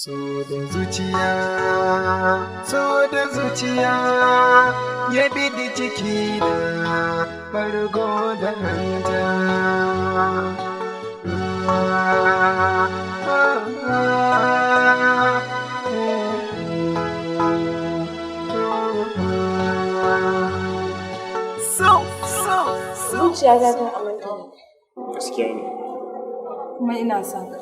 So da zuciya, so da zuciya, ya biɗi ciki na bargo da hanta. So, so, so. Zuciya ta ta aminta da kai. Gaskiya ne. Kuma ina son ka.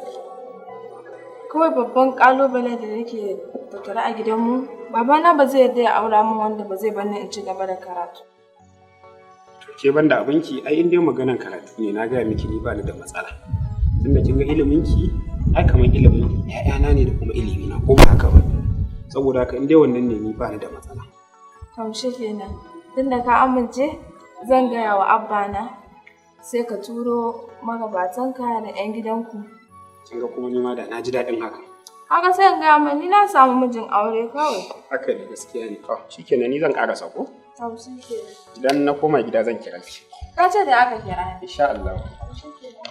Kawai babban ƙalubale da nake tattare a gidanmu, babana ba zai yarda ya aura min wanda ba zai bar ni in ci gaba da karatu. To ke banda abinki, ai in dai maganan karatu ne, na gaya miki ni ba ni da matsala. Tunda kin ga iliminki, ai kamar ilimin ƴaƴana ne da kuma ilimina, ko ba haka ba? Saboda haka in dai wannan ne, ni ba ni da matsala. To shi kenan. Tunda ka amince, zan gaya wa abbana, sai ka turo magabatanka da 'yan gidanku. Kin ga kuma ni ma da na ji daɗin haka. Haka sai in gaya mai ni na samu mijin aure kawai. Haka ne, gaskiya ne. To shikenan, ni zan ƙarasa ko? To shi kenan. Idan na koma gida zan kira ki. Ka ce da aka kira ni. Insha Allah. To shi kenan.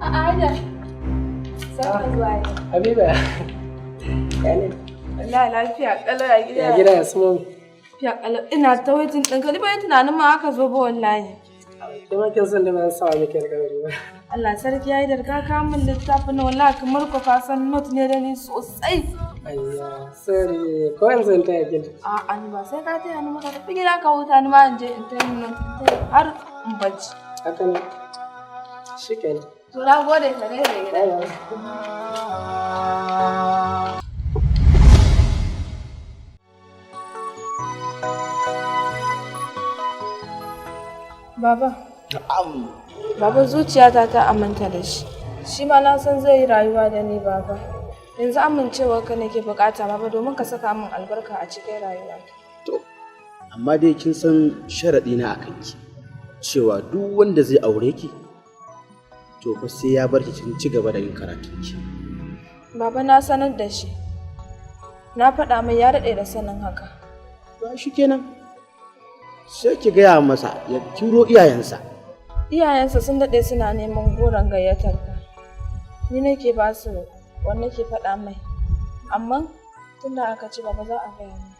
A'a, Haidar. Sai zuwa yau. Habiba, ya ne? Wallahi lafiya ƙalau, ya gida? Ya gida, ya su mami? Lafiya ƙalau. Ina ta waiting ɗinka, ni ban yi tunanin ma aka zo ba wallahi. Ke ma kin san da ban sawa miki alƙawari ba. Allah sarki Haidar, ka kawo min littafin na, wallahi kamar ko ka san note ne da ni sosai. Ayya, sorry, ko yanzu in taya ki? A'a, ni ba sai ka taya ni, maka tafi gida ka huta, ni ma in je in ta yin note har in bacci. Haka ne. Shi kenan. To na gode, ka gaida gida. Bye bye. Baba. Baba, zuciyata ta aminta da shi. Shi ma na san zai yi rayuwa da ni, baba. Yanzu amincewar ka nake bukata, baba, domin ka saka min albarka a cikin rayuwata. To, amma dai kin san sharaɗi na a kanki, cewa duk wanda zai aure ki, to fa sai ya bar ki kin ci gaba da yin karatunki. Baba, na sanar da shi. Na faɗa mai, ya daɗe da sanin haka. Ba shi kenan. Sai ki gaya masa ya turo iyayensa. Iyayensa sun daɗe suna neman goron gayyatar ka. Ni nake ba su wanda ke faɗa mai. Amma tunda aka ce baba za a gaya mai.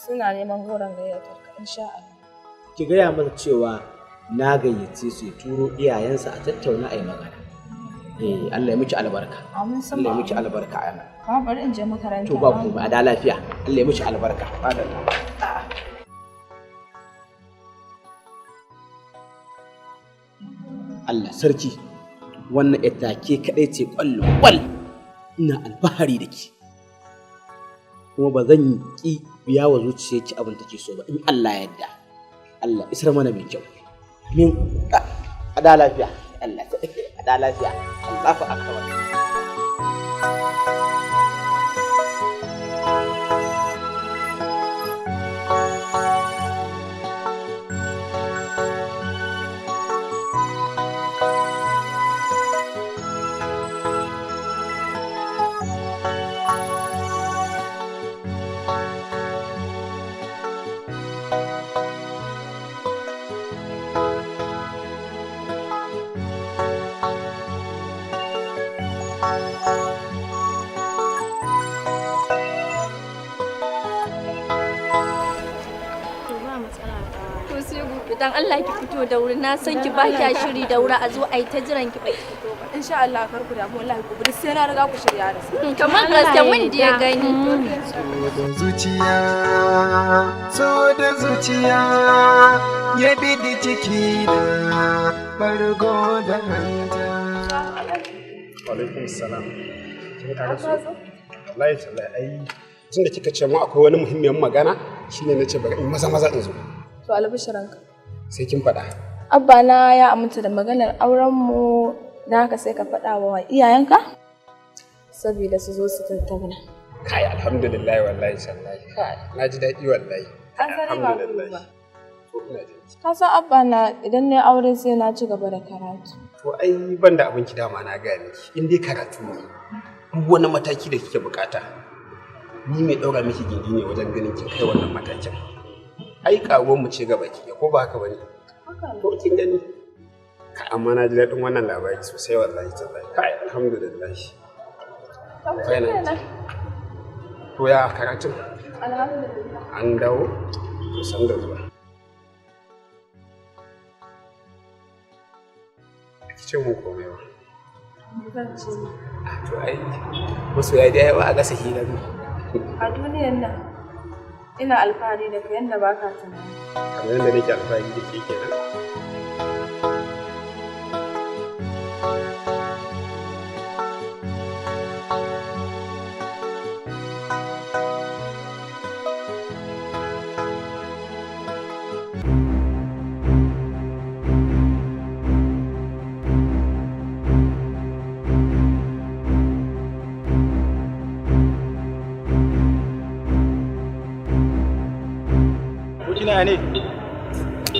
Suna neman goron gayyatar ka, insha Allah. Ki gaya masa cewa na gayyace su, ya turo iyayensa a tattauna a yi magana. Eh, Allah ya miki albarka. Amin sun. Allah ya miki albarka, amin. Ba bari in je makaranta. To ba ku ba, a da lafiya. Allah ya miki albarka. Madalla. Allah sarki, wannan ita ke kaɗai ce ƙwallon ƙwal, ina alfahari da ke, kuma ba zan ƙi biya wa zuciyarki abin take so ba in Allah ya yarda. Allah isar mana mai kyau min. A da lafiya. Allah, a da lafiya. Allahu akbar. To ba matsala. To sai gobe, dan Allah ki fito da wuri, na san ki ba kya shiri da wuri, a zo ai ta jiran ki ba ki fito ba. Insha Allah, kar ku damu, wallahi gobe sai na riga ku shirya da su. Kamar gaske, mun je gani. So da zuciya, so da zuciya, ya biɗi ciki na bargo da hanta. Alaikum salam. Kin ƙara so? Wallahi tallahi, ai tunda kika ce mu akwai wani muhimmiyar magana, shine nace bari in maza maza in zo. To albishiranka. Sai kin faɗa. Abba na ya aminta da maganar auren mu, da haka sai ka faɗa wa iyayenka saboda su zo su tattauna. Kai, alhamdulillah, wallahi tallahi. Kai, na ji daɗi wallahi. An sani ba Alhamdulillah. ba. To ina jin ki. Ka san abba na, idan na aure sai na ci gaba da karatu. To ai ban da abinki, dama na gaya miki in dai karatu ne, duk wani mataki da kike bukata, ni mai ɗaura miki gindi ne wajen ganin kin kai wannan matakin. Ai karuwan mu ce gaba ki, ko ba haka bane? To kin gani. Kai, amma na ji daɗin wannan labari sosai wallahi tallahi. Kai, alhamdulillah. Finally. To ya karatun? Alhamdulillah. An dawo? To san da zuwa. Ki ce mun komai ba. Zan ce To ai masoya da yawa a gasa hira ne. a duniyan nan ina alfahari da kai yanda baka tunani. Kamar yadda nake alfahari da ke kenan. Abokina ya ne?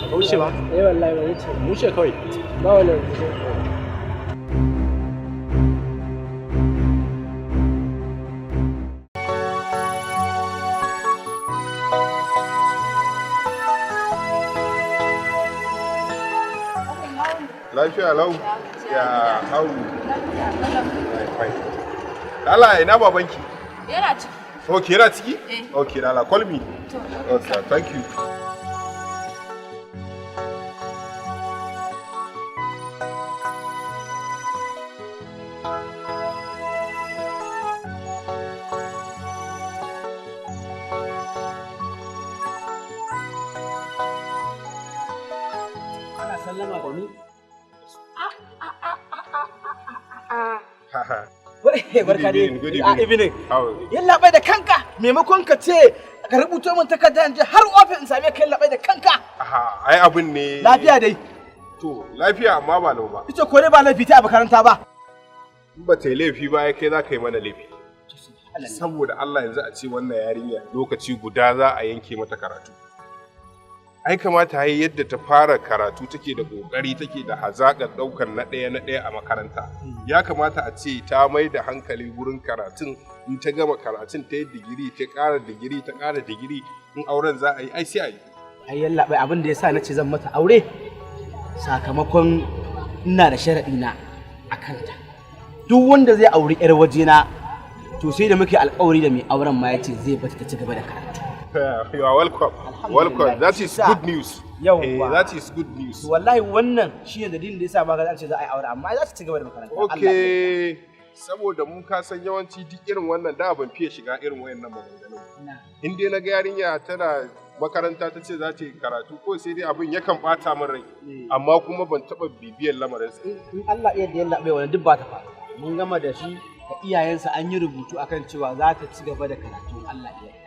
Ba wuce ba? Eh wallahi ba wuce. Wuce kawai. Ba wani rubutu. Lafiya lau. Ya hau. Lala, ina babanki? Yana ciki. Okay, yana ciki? Eh. Okay, Lala, call me. To. Okay, thank you. Ana sallama da ni. Barka dai. Good A evening. evening. How are you? Yallaɓai da kanka maimakon ka ce ka rubuto min takarda in je har ofis in same ka yallaɓai da kanka. Aha, ai abin ne. Lafiya dai. To, lafiya amma ba lau ba. Ita ko dai ba laifi ta a makaranta ba. In ba ta yi laifi ba, ai kai za ka yi mana laifi. Saboda Allah yanzu a ce wannan yarinya lokaci guda za a yanke mata karatu. Ai kamata yi yadda ta fara karatu take da kokari take da hazaƙar ɗaukar na ɗaya na ɗaya a makaranta. Ya kamata a ce ta mai da hankali gurin karatun, in ta gama karatun ta yi digiri ta ƙara digiri ta ƙara digiri, in auren za a yi ai sai a yi. Ai yallaɓai, abin da yasa na ce zan mata aure sakamakon ina da sharaɗi na a kanta. Duk wanda zai auri 'yar wajena to sai da muke alƙawari da mai auren ma ya ce zai bata ta ci gaba da karatu. You are welcome. Welcome. That is good news. Yawwa. Eh, that is good news. Wallahi wannan shi ne dalilin da yasa ba ga an ce za a yi aure, amma za ta ci gaba da makaranta. Allah ya Okay. Saboda mun ka san yawanci duk irin wannan da ban fiye shiga irin wayannan maganganun. Na. In dai na ga yarinya tana makaranta ta ce za ta yi karatu ko sai dai abin yakan bata min rai. Amma kuma ban taɓa bibiyar lamarin sa. In Allah ya yarda yallaɓai, wannan duk ba ta faru. Mun gama da shi da iyayensa, an yi rubutu akan cewa za ta ci gaba da karatu in Allah ya yarda.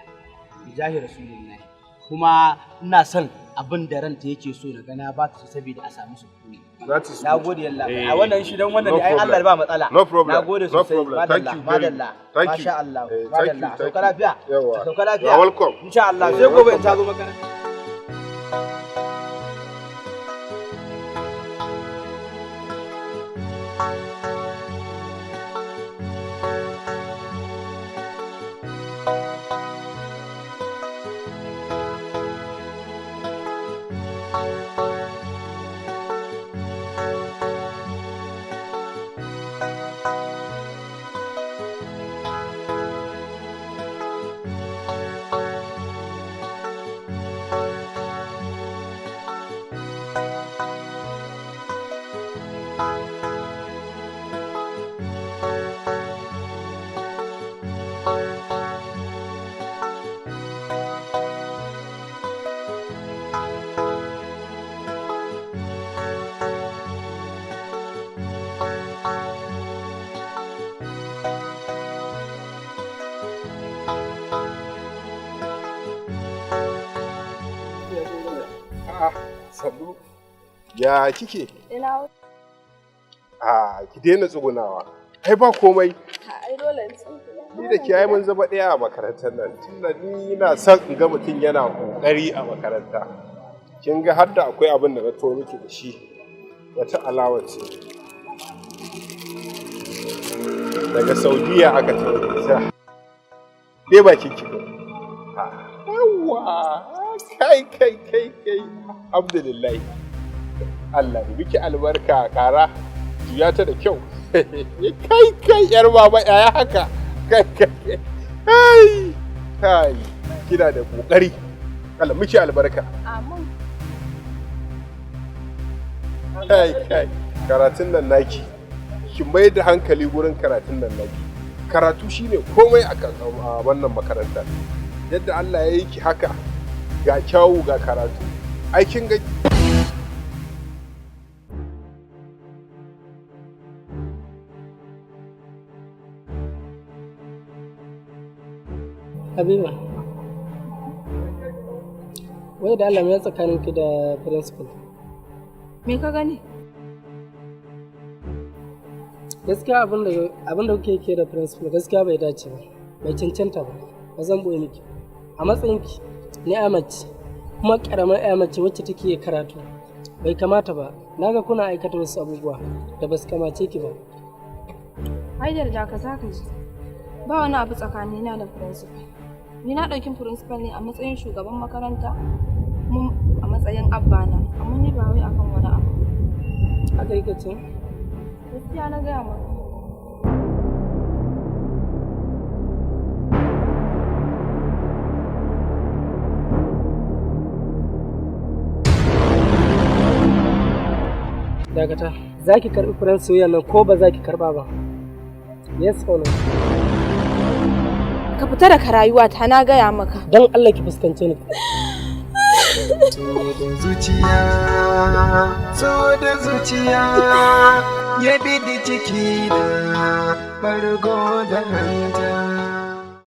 Bijahi Rasulullahi. Kuma ina son abin da ranta yake so na gana ba ta so saboda a samu sukuni. That is Na good. gode yallaɓai. Eh, A wannan shi dan wannan no ne ai Allah problem. ba matsala. No problem. Na gode No sosai. problem. Thank Madalla, you very madalla. Thank you. Masha Allah. Eh, thank you, Madalla. thank Sauka you. lafiya. Yawwa. Sauka lafiya. You are welcome. Insha Allah Eh, sai gobe in welcome. ta zo makaranta. A'a, sannu. Ya kike? Ina A ki daina tsugunawa. Ai ba komai. ai dole in tsuguna. Ni da ke ai mun zama ɗaya a makarantar nan. Tunda ni ina son in ga mutum yana ƙoƙari a makaranta. Kin ga har da akwai abin da na to miki da shi. Wata alawa ce. Daga Saudiya aka tawo da ita. Dai bakin ki ko. Yawwa! Kai kai kai kai. Alhamdulillah. Allah ya miki albarka. Kara juya ta da kyau. Kai kai, yar baba, yaya haka? Kai kai kai kai, kina da kokari. Allah miki albarka. Amin. Kai kai, karatun nan naki, ki mai da hankali gurin karatun nan naki. Karatu shine komai a wannan makaranta. Yadda Allah ya yi ki haka, ga kyawu ga karatu, ai kin ga. Habiba. Wai da Allah, me tsakaninki da principal? Me ka gani? Gaskiya abin da kuke ke da principal gaskiya bai dace ba, bai cancanta ba, ba zan boye miki. A matsayinki ni ya mace, kuma karamar ya mace wacce take karatu, bai kamata ba. Naga kuna aikata wasu abubuwa da basu kamace ki ba. Haidar, da ka zaka ji. Ba wani abu tsakanina da principal. Ni na ɗauki principal ne a matsayin shugaban makaranta, kuma a matsayin abbana, amma ni ba wai akan wani abu. Haka yake ce? Gaskiya na gaya maka. Dakata, za ki karɓi furen soyayya nan ko ba za ki karɓa ba? Yes or no? Ka fita daga rayuwata, na gaya maka. Don Allah ki fuskance ni. So da zuciya, so da zuciya, ya bi ciki da bargo da hanta.